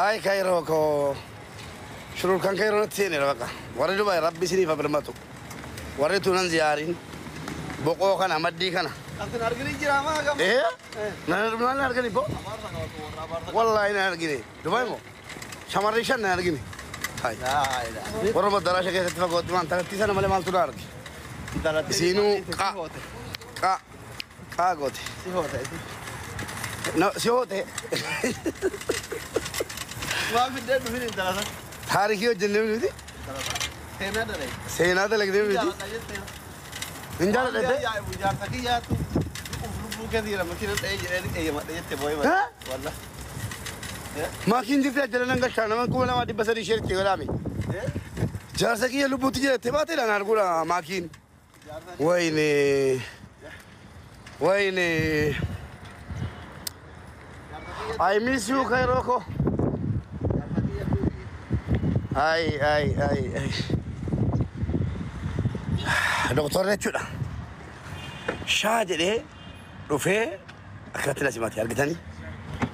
Ay Kairoo koo shururkan Kairoo natti seeneera baqa. Warri Dubaay rabbi isiniif haa birmatu. Warri tunan ziyaarin boqoo kana maddii kana. Asin argini jira maa gam. Ee nan argini bo. Wallaahi nan argine. Dubaay moo shamarri shan nan argine. Hai. Warra maddaraasha keessatti fagootti waan taratti sana malee maaltu na arge. Isiinuu qa qa qaa goote. Si hoote. No, si hoote. Waan fiddee dhufin intala sana. Taarikii hojjennee miti. Seenaa dalai. Seenaa dalagdee miti. Jaaladha jettee. Hin jaaladhette? Jaarsa kiyyaatu uf lubbuu keessa jira makiina dha'ee jedhee eeyyamadha jette boo'ee Haa? Wallah. Maakiin jirti ajjala nan galchaa nama 2300 ishee itti godhaame. Jaarsa kiyya lubbuutti jiratte baateedhaan arguudha maakiin. Wayne. Wayne. I miss you Kairoo ko. Ay ay ay ay. Doktorri jechuudha. Shaa jedhee dhufee akkatti na simate argitanii.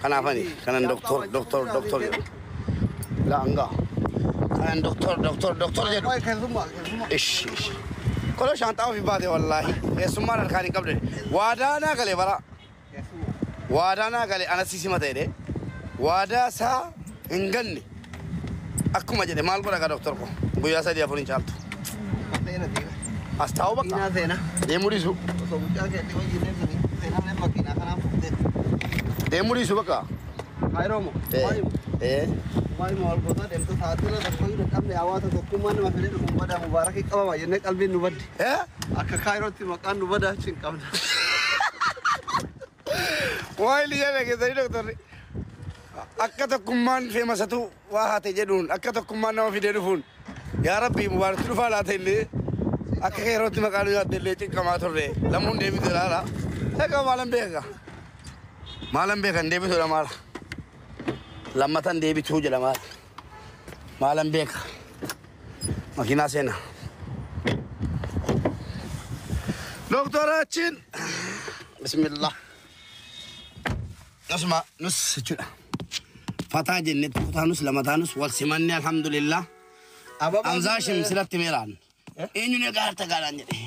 Kanaafani kanan doktor doktor doktor jedhu. Laangaa. Kanan doktor doktor doktor jedhu. Waa'ee keessummaa keessummaa. Ishi ishi. Koloo shaanxaa ofii baate wallaahi. Keessummaan harkaan hin qabde. Waadaa naa galee bara. Waadaa naa galee ana si simata jedhee. Waadaa isaa hin ganne. Akkuma jedhe maal godha gaa doktor ko. Guyyaa sadii afur hin caaltu. As taa'u bakka. Makiinaa seenaa. Deemuu dhiisu. Osoo mucaa keetti wajjin deemsanii seenaa malee makiinaa kanaan fuftee. Deemuu dhiisu bakka. Kaayiroo moo? Ee. Ee. Waa'ee wal goota deemtu sa'aatii la tokko hin qabne hawaasa tokkummaa nama fedhe dhufuun badaa mubaarakii qabama jennee qalbiin nu baddi. Ee. Akka Kaayirootti maqaan nu badaa achi hin qabne. Waa'ee liyyaa dhageessanii doktorri. Akka tokkummaan feemasatu waa haate jedhuun akka tokkummaan nama fidee dhufuun yaa rabbi mubaaraktu dhufaa laata illee akka Kaayirootti maqaa nu nyaatte illee cinqamaa turre lamuun deebitu laala. Egaa maalan beeka? Maalan beeka hin deebituudha maala? Lammatan deebituu jedha maala? Maalan beeka? Makiinaa seena. Doktorachiin bismillah. Asuma nus jechuudha. Fataa jennee tokko taanus lama taanus wal simanne alhamdulillah. Amzaashim silatti meeraan. Eenyuun egaa harta gaadhaan jedhe.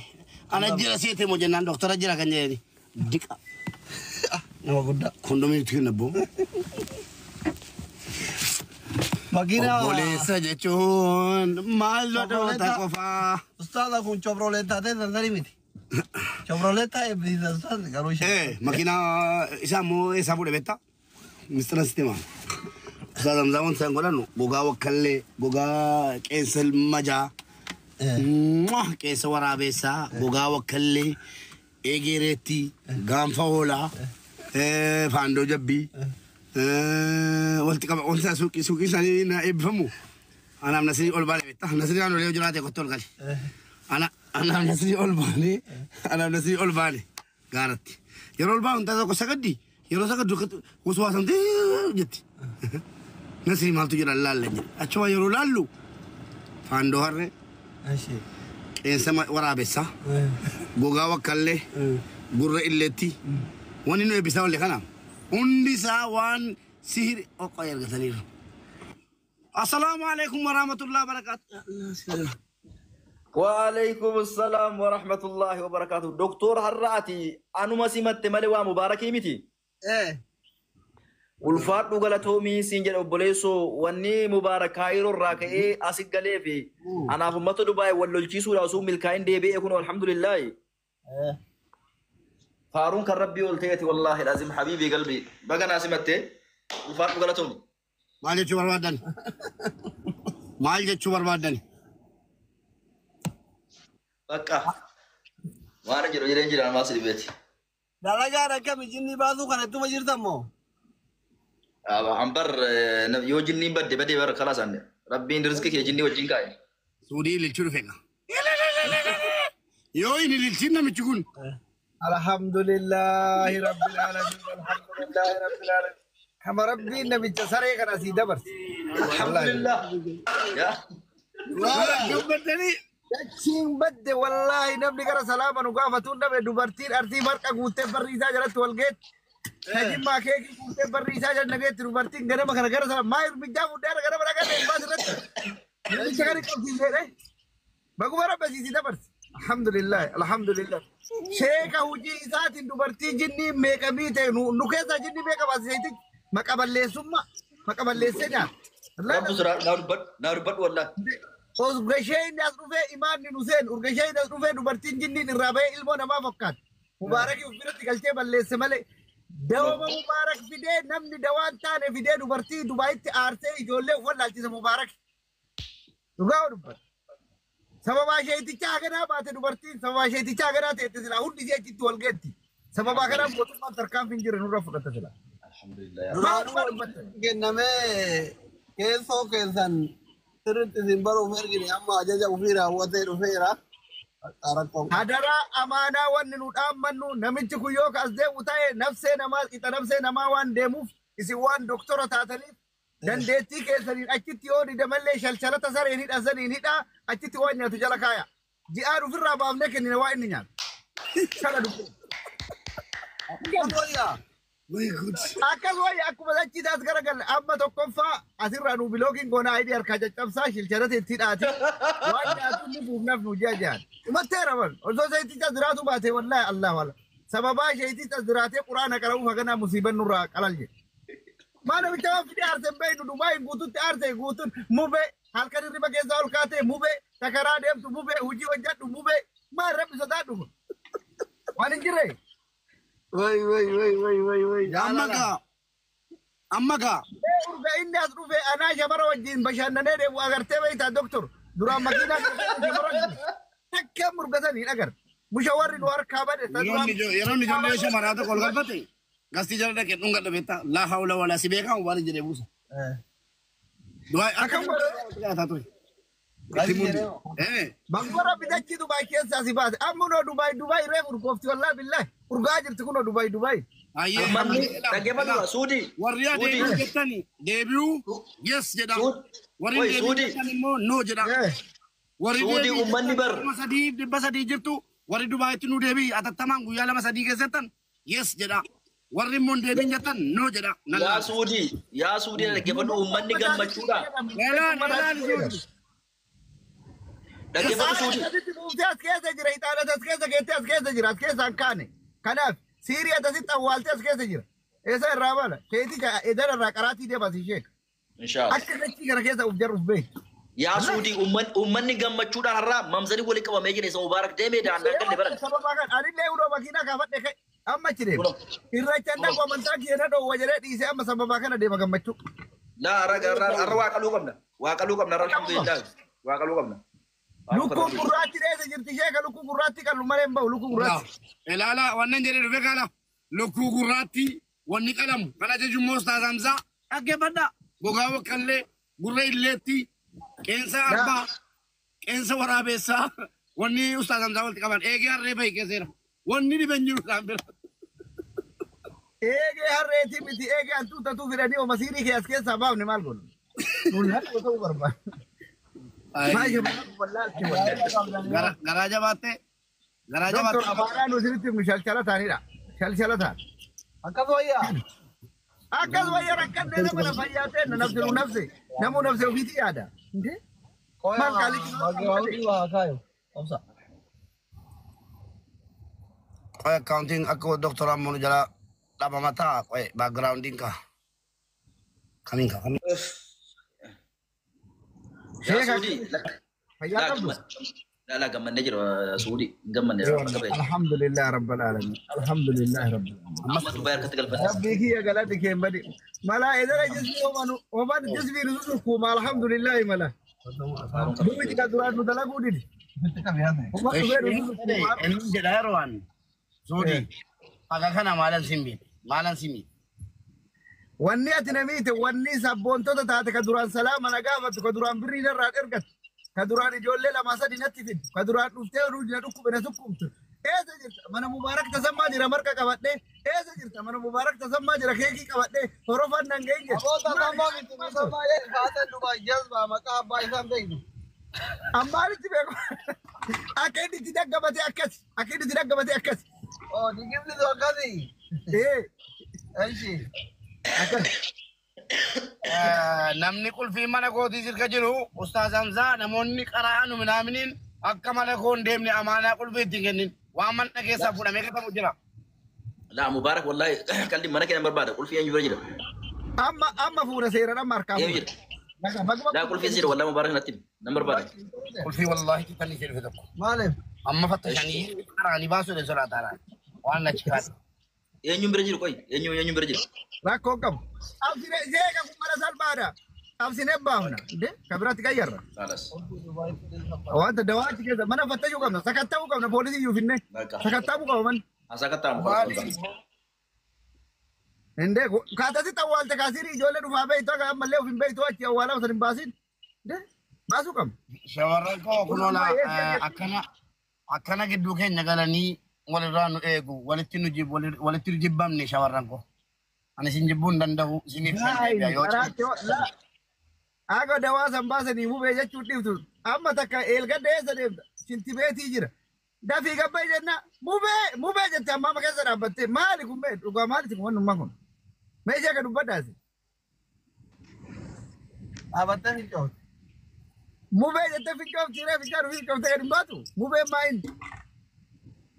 Ana jira seete moo jennaan doktora jira kan jedhani. Diqa. Nama guddaa. Kondomii itti kenna boo. Makiinaa. Obboleessa jechuun maal lodhoota qofaa. Ustaaza kun chobrolee taatee zanzari miti. Chobrolee taa'ee eebbisiisa ustaazni garuu ishee. Ee makiinaa isaa immoo eessaa fuudhe beektaa? Mistira sitti Ustaaz Hamzaa wanti isaan godhannu gogaa wakkallee gogaa qeensa majaa qeensa waraabeessaa gogaa wakkallee eegereetti gaanfa hoolaa faandoo jabbii walitti qaba wanti isaan suuqii suuqii isaanii na eebbifamu. Anaaf Nasirii ol baane beektaa? Nasirii aan olee jiraate kottu ol gali. Ana anaaf Nasirii ol baane anaaf Nasirii ol baane gaaratti. Yeroo ol baanu tokko sagaddi yeroo sagaddu waswaasamtee jetti. Nasirii maaltu jira laalle jedhe. Achuma yeroo laallu faandoo harree qeensa waraabessaa gogaa wakkallee gurra illeetti wanni nu eebbisaa olle kana hundi isaa waan sihiri oqqoo argataniiru. Assalaamu alaikum warahmatullahi wabarakatuh. وعليكم السلام ورحمة الله وبركاته. دكتور هراتي أنا ما سمعت مالي ومباركي متي. Ulfaadhu galatoomii siin jedha obboleessoo wanni Mubaarak Kaayiroo irraa ka'ee asi galee fi anaaf uummata Dubaay wal lolchiisuudhaaf osoo milkaa'in deebi'ee kun alhamdulillaahi. Faaruun kan rabbii ol ta'eeti wallaahi lazim habiibii qalbii baga naa simattee ulfaadhu galatoomi. Maal jechuu barbaaddan? Maal jechuu barbaaddan? Bakka waan jedhu jedheen jira namaa si dhibeeti. Dalagaan akkami jinni baasuu kana ittuma jirtan moo? Ambar yoo jinniin badde badee bara karaa isaanii rabbiin rizqii kee jinnii wajjin kaa'e. Suudii ililchuu dhufe egaa. Yoo inni ililchiin namichi kun. Alhamdulillahi rabbil alamin alhamdulillahi rabbil alamin. Kama rabbiin namicha saree kana sii dabarse. Alhamdulillah. Yaa. Gammaddanii. Dachiin badde wallaahi namni gara salaama nu gaafatuun dhabe dubartiin arsii marqa guuttee barri isaa jalatti wal geetti. Tajimmaa keekii fuutee barri isaa jannageetti dubartiin ganama kana gara sana maa irmijjaa fuudhee gara bara gara hin baas irratti. Namicha kana qabsiiseedhe. Baguma rabbasiisii dabarse. Alhamdulillah, alhamdulillah. Sheeka hojii isaatiin dubartii jinnii meeqa miite nu keessaa jinnii meeqa baasiseeti maqa balleessummaa maqa balleessee nyaata. Rabbi sura naa dubbadhu wallahi. Urgashee inni as dhufee imaanni nu seen urgashee inni as dhufee dubartiin jinniin irraa bahee ilmoo namaa fakkaata. Mubaarakii of biratti galchee balleesse malee. Dawama Mubaarak fidee namni dawaan taane fidee dubartii Dubaayitti aarsee ijoollee of wallaalchise Mubaarak. Dhugaa dubbata. Sababaa sheetichaa haganaa baate dubartiin sababaa sheetichaa haganaa ta'etti silaa hundi ishee achitti wal geetti. Sababaa kanaan mootummaan tarkaanfii hin jirre nurra fudhata silaa. Alhamdulillah. Maal Kennamee keessoo keessan sirriitti isin baruuf ergine amma ajaja ofii raawwatee dhufeera. Hadaraa amaanaa wanni nu dhaammannu namichi kun yoo as deemu ta'e nafsee namaa qixa nafsee namaa waan deemuuf isin waan doktora taataniif dandeettii keessaniin achitti yoo didamallee shalshalata sareen hidha saniin hidhaa achitti waan nyaatu jala kaaya. Ji'aan ofirraa baafnee kennine waa inni nyaatu. Kana dubbii. Akkas wayya akkuma achitti as garagalle amma tokkoffaa asirraa nu bilookiin goonaa ayidii harkaa caccabsaa shilcharate itti hidhaati. Waan nyaatu inni buufnaaf nu ji'a ji'aan. Dhumatteera bal osoo sheeticha jiraatu baate wallaahi Allah wala. Sababaa sheeticha jiraatee quraana qara'uuf haganaa musiiban nurraa qalal jedhe. Maa namicha waan fidee aarsee beeynu Dubaayin guututti aarsee guutuun mubee halkan hirriba keessaa ol kaatee mubee takaraa deemtu mubee hojii hojjedhu mubee maal rabbi sodaadhu kun. Waan hin jirre. Wai wai wai wai wai wai. Amma gaa. Amma gaa. Urga inni as dhufe anaa shamara wajjin bashannanee deemu agartee beektaa doktor. Duraan makiinaa shamara takka murgatan hin agarre. Mushawarri nu harkaa bade. Yeroo inni ijoollee shamaraa tokko ol galfate gastii jala dhaqee dhungadha beektaa laa hawla walaa si beekaa waan hin jedhee buusa. Du'aa akkam godhaa ture. Bangora bitachi Dubaay keessaa si baase. Amma kunoo Dubaay Dubaay reefu urgoofti wallaahi billaahi. Urgaa jirti kunoo Dubaay Dubaay. Uummanni dhaggeeffatu Suudii. Warri deebi'uu jettani deebi'uu yes jedha. Warri deebi'uu jettan immoo no jedha. Warri Suudii uummanni bar. 300 jirtu warri Dubaayitti nu deebi'i atattamaan guyyaa 2-3 keessattan yes jedha. Warri immoo deebiin jettan no jedha. Yaa Suudii yaa Suudii dhaggeeffatu uummanni gammachuudha. Elaan elaan Suudii. Dhaggeeffatu Suudii. Asitti buuftee as keessa jira ixaanat as keessa keettee as keessa jira as keessa hin kaane. Kanaaf Siiriyaa asitti awwaaltee as keessa jira. Eessa irraa bala? Keeticha edana irraa qaraatii deemas ishee. Inshaallah. Akka dachii kana keessa of jarruuf beeku. Yaa Suudii uummanni gammachuudhaan har'aa mamsanii waliin qabamee jira isa Mubaarak deemee daandaan galle baran. Sababaa kan anillee udoo makiinaa kaafadhe ka'e amma achi deema. Irracha dhaqu amantaa kiyya na dhoowwa jedhee dhiisee amma sababaa kana deema gammachuu. Laa har'a waa qaluu qabna. Waa qaluu qabna har'a alhamdulillah. Waa qaluu qabna. Lukkuun gurraatti dheessa jirti sheeka lukkuu gurraatti qallu malee hin bahu lukkuu gurraatti. Ilaala wannan jedhee dhufe kaala lukkuu gurraatti wanni qalamu kan ajaju immoo Ustaaz Hamzaa dhaggeeffadha. Gogaa waqqallee gurra illeetti qeensa arbaa qeensa waraabessaa wanni Ustaaz Hamzaa walitti qaban eegee harree bahi keesseera. Wanni dhiben jiru isaan bira. Eegee harreetii miti eegee hantuutatu fidanii oma siirii kee as keessaa baafne maal godhu? Nuun har'a ta'uu barbaada. Garaa jabaattee garaa jabaattee. Doktor Abaaraan isinitti himnu shalshala ta'anidha. Shalshala ta'an. Akkas wayyaa. Akkas wayyaa rakkannee nama na fayyaa ta'e na nafsi nu nafsi namuu nafsi ofiitti yaada. Maal qaalii waa kaayo. Obsa. Qoy accounting akka Doktor Ammoon jala dhabama ta'a qoy backgroundiin kaa. Kamiin kaa kamiin. Yaa Suudii. Fayyaa qabdu. Laa gammannee jira Suudii gammanne. Alhamdulillah rabbil alamin. Alhamdulillah rabbil alamin. Amma Dubaay harkatti galfate. Rabbii kiyya galatti kee hin badi. Malaa edara jismi homan homan jismi nusu kuma alhamdulillah mala. Dubi ka duraan nu dalaguu didi. Homan dhufee nusu kuma. Inni jedha yeroo waan Suudii haga kana maalan simmi maalan simmi. Wanni ati namiite wanni sabboontota taate ka duraan salaama na gaafattu ka duraan birrii narraa ergattu ka duraan ijoollee 2-3 natti fiddu ka duraan dhuftee oduu na dhukkube na sukkumtu eessa jirta mana Mubaarak tasammaa jira marqa qabadhee eessa jirta mana Mubaarak tasammaa jira keekii qabadhee horofan nan geenye. Aboota sammaa miti musammaa jedhe faaten Dubaay jazbaa maqaa abbaa isaan beeknu. Ammaalitti beeku akka inni itti daggabatee akkas akka inni itti daggabatee akkas. Oo digimni sun akkasii. Ee. Eshi. Akkas. Namni qulfii mana kootii sirka jiru Ustaaz Hamzaa namoonni qaraa'anu minaaminiin akka mana koo hin deemne amaanaa qulfii ittiin kennin waan mana keessaa fuudhamee gatamu jira. Laa Mubaarak wallahi qalli mana kee nan barbaada. Qulfii eenyu bira jira? Amma amma fuuna seeraan amma harkaa Eenyu fuuna. jira? Laa qulfii jira wallahi Mubaarak natti himi. Nan barbaada. Qulfii wallahi kitanii ishee dhufe tokko. Maaliif? Amma fattashanii qaraanii baasuu dha sodaataadhaan waan achi kaadhe. Eenyuun bira jiru qoy? Eenyu eenyuun bira jira? Rakkoo qabu. Qabsine seeka kun mana salphaadha. Qabsine baafna. Inde kan biraatti qayyarra. Khalas. Wanta dawaa achi keessa mana fattashuu qabna. Sakatta'uu qabna poolisii iyyuu finne. Bakka. Sakatta'uu qaba manni. Asaa kattaamu khalas. Inde kaatasitti awwaalte kaasirii ijoollee dhufaa beektu akka ammallee of hin beektu achi awwaalaa osoo hin baasin. Inde baasuu qabna. Shamarran koo kunoo akkana akkana gidduu keenya galanii walirraa nu eegu walitti nu jib walitti nu jibbamne shamarran koo. Ani isin jibbuu hin danda'u isiniif nan deebi'a yoo cime. Akka dawaa san baasanii mubee jechuun dhiiftu amma takka eelgadda eessa deemta shintibeetii jira. Dafii gabbee jenna mubee mubee jette amma amma keessa dhaabbattee maali kun bee dhugaa maali kun wannummaa kun meeshaa akka dubbadhaasi. Dhaabattee fincoofte. Mubee jettee fincoofti ree fincaan ofii fincoofte gadi hin baatu mubeen maayin.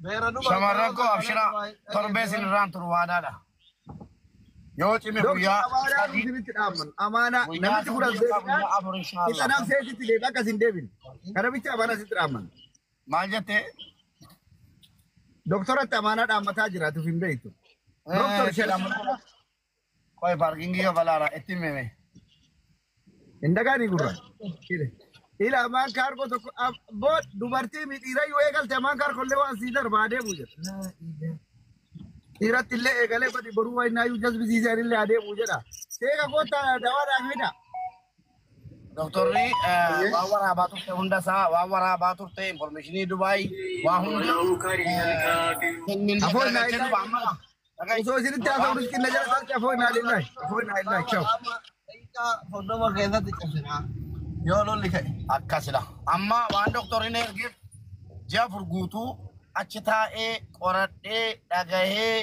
Beera Dubaay. Shamarran koo abshira torbee isin irraan turu waadaadha. Yoo cime Doktor guyyaa amaanaa 3 isinitti dhaamman amaanaa guyyaa namichi 3 kun as yookaan guyyaa deebiidhaan 4 inshaallah. ixanaaf seetitti deebi akkas hin deebine. Kana bicha amaanaa sitti dhaamman. Maal jettee? Doktoratti amaanaa dhaammataa jiraatuuf hin beektu. Doktor ishee dhaammataa. Qoy paarkingii kafalaara itti himeme. Hin dhagaanii gurra. Ila amaan kaargoo tokko boo dubartii dhiira yoo eegalte amaan kaargoo illee waan sii darbaa adeemu jedha. Dhiiratti illee eegalee badi boruu waa innaayyuu jazbisiisee illee adeemu jedha. Seeka koottaa dawaadhaan fida. Doktorri waan waraabaa turte hunda isaa waan waraabaa turte informeeshinii Dubaay waa hunda kennin Afoo innaa garagalee dhufa amma. Osoo isinitti haasa'u riskiin na jala taate afoo innaa lillahi. Afoo innaa lillahi. Ciao. Daqiiqaa 30 keessatti cabsinaa. Yoo lolli ka'e. Akkasidha. Amma waan doktorri na ergeef ji'a 4 guutuu achi taa'ee qoradhee dhagahee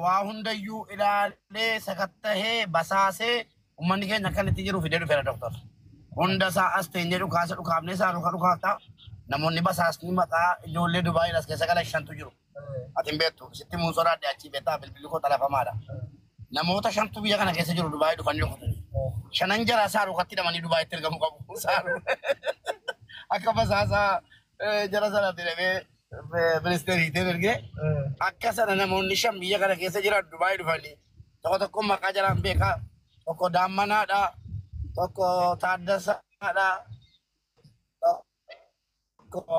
waa hundayyuu ilaalee sakattahee basaasee uummanni keenya akka itti jiru fidee dhufeera doktor. Hunda isaa as teenyee dhukaasa dhukaafnee isaa dhuka dhukaafta. Namoonni basaasni maqaa ijoollee Dubaayii as keessa galan shantu jiru. Ati hin beektu sitti muun sodaadhe achii beektaa bilbilli koo talafamaadha. Namoota shantu biyya kana keessa jiru Dubaayii dhufanii dhukutanii. Shanan jara isaa dhukatti hidhamanii Dubaayitti ergamuu qabu. Saaruu. Akka basaasaa jara sanatti hidhamee ministeeriitiin ergee akka sana namoonni shan biyya kana keessa jiran Dubaayii dhufanii tokko tokko maqaa jaraan beekaa tokko Daammanaadha tokko Taaddasaadha tokko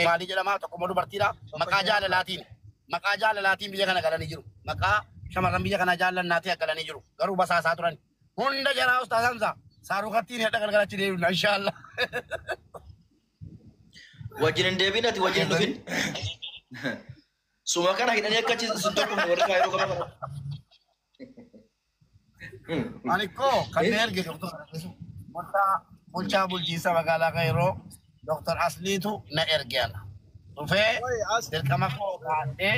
maalii jedhama tokko immoo dubartiidha maqaa jaalalaatiin biyya kana galanii jiru maqaa shamarran biyya kana jaallannaatii galanii jiru garuu basaasaa turan hunda jaraa Ustaaz Hamza saarukattiin hedha galgalachi deemna inshaallah. Wajjin hin deebiin ati wajjin hin dhufin. Suma kana hidhanii akka achi si tokkumne warri kaayiroo qaba. Ani koo kan na erge doktor bulchaa bulchiinsa magaalaa Kaayiroo Doktor Asliitu na erge ana. Dhufee dirqama koo kaadhee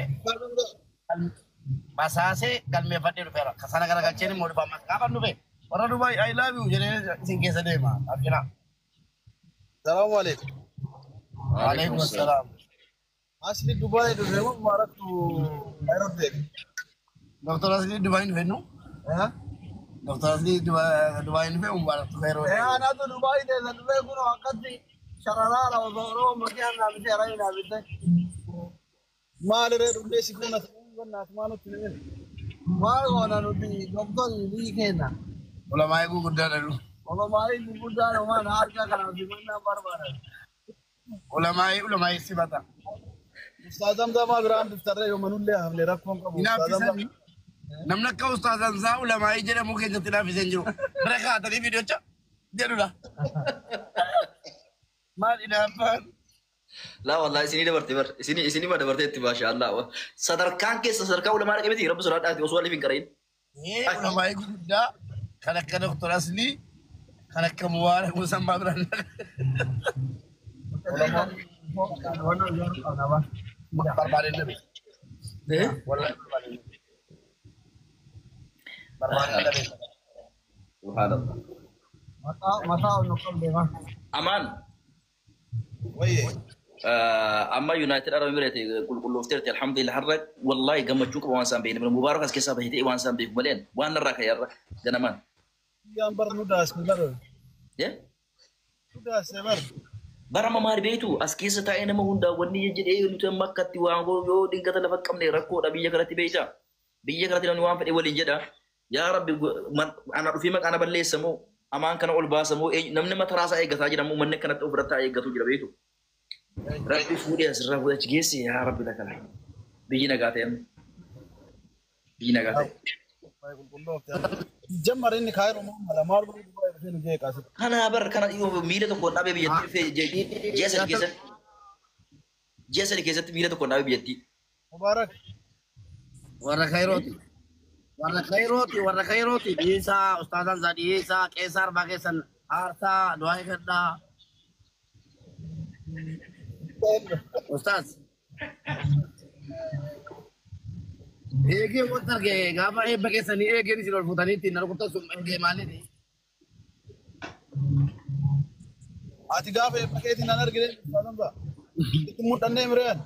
basaasee galmeeffadhee dhufeera. Sana garagalcheen immoo dhufa ammas gaafa dhufe warra Dubaay I love you jedhee isin keessa deema. Abshira. Salaamu alaikum. Waalaikum salaam. Asli Dubaay dhufe moo Mubaaraktu Kaayiroo deeme? Doktor Aslii Dubaay dhufe nu? Doktor Aslii Dubaay dhufe Mubaaraktu Kaayiroo deeme. Anaatu Dubaay deeme dhufee kunoo akkatti shararaara osoo Oromoo makiinaa naa bitee harayii naa bitee. Maalirree dhufnee si kun as maanutti ni Maal goona nuti doktorri biyyi keenya. Ulamaa'ii gurguddaadha nu. Ulamaa'ii gurguddaadha waan harka kanaaf simannaan barbaadan. Ulamaa'ii ulamaa'ii simata. Ustaaz Hamzaa maal biraan biftarree yoo manullee hafne rakkoon qabu. Inaafisanii namni akka Ustaaz Hamzaa ulamaa'ii jedhamu keessatti inaafisee hin jiru. Bira kaatanii viidiyocha jedhudha. Maal inaaffaan? Laa wallahi isinii dabarte bar isinii isinii ma dabarte itti maasha Allah. Sadarkaan keessa sadarkaa ulamaa dhaqe miti rabbi sodaadhaati osoo waliif hin qarayin. Ulamaa'ii gurguddaa kan akka Doktor Aslii kan akka Mubaarak Musammaa biraan. Barbaadeen dhabe. Wallahi barbaadne. Barbaadne dhabe. Subhanallah. Mataa ol nu qabdeema. Amaan. Wayye. Amma United Arab Emirates qulqulloofteerti, alhamdulillah. Har'a wallahi gammachuu qaba waan isaan beekne. Mubaarak as keessaa bahee waan isaan beeku maleen waan narraa ka'e har'a ganamaan. Guyyaan bar nu daasne bar. Nu daasne bar. Bara amma maal beektu, as keessa taa'ee nama hundaa wanni jedhee nuti amma akkatti waan yoo dingata lafa qabne rakkoodha biyya kanatti beekta. Biyya kanatti namni waan fedhe waliin jedha. Yaa Rabbi, ana dhufee maqaa na balleessamoo, amaan kana ol baasamoo, namni mataraasaa eeggataa jira moo, manni akkanatti ofirratti taa'ee eeggatu jira beektu. Rabbi fuudhee asirraa fuudhee achi geesse, yaa Rabbi lakala. Biyyi nagaa ta'e amma. Biyyi nagaa ta'e. Jammar inni kaayiroo maal maal godhu Dubaay dhufee nu jeeqa asitti. Kana bar kana dhiyoo miila tokkoon dhaabee biyyattii dhufee ji'a 3 keessatti. Ji'a 3 keessatti miila tokkoon dhaabee biyyattii. Mubaarak. Warra Kairooti. Warra Kairooti, warra Kairooti. Dhiyeessaa, ustaazaan isaa dhiyeessaa, qeessaa arbaa keessan aarsaa, du'aa eegadhaa. Ustaaz. Eegee wanta arge gaafa eebba keessanii eegeen isin ol fuutanii ittiin na rukutan sun eegee maaliiti? Ati gaafa eebba keetiin nan argine ustaazaan isaa. Itti mul'annee mireen.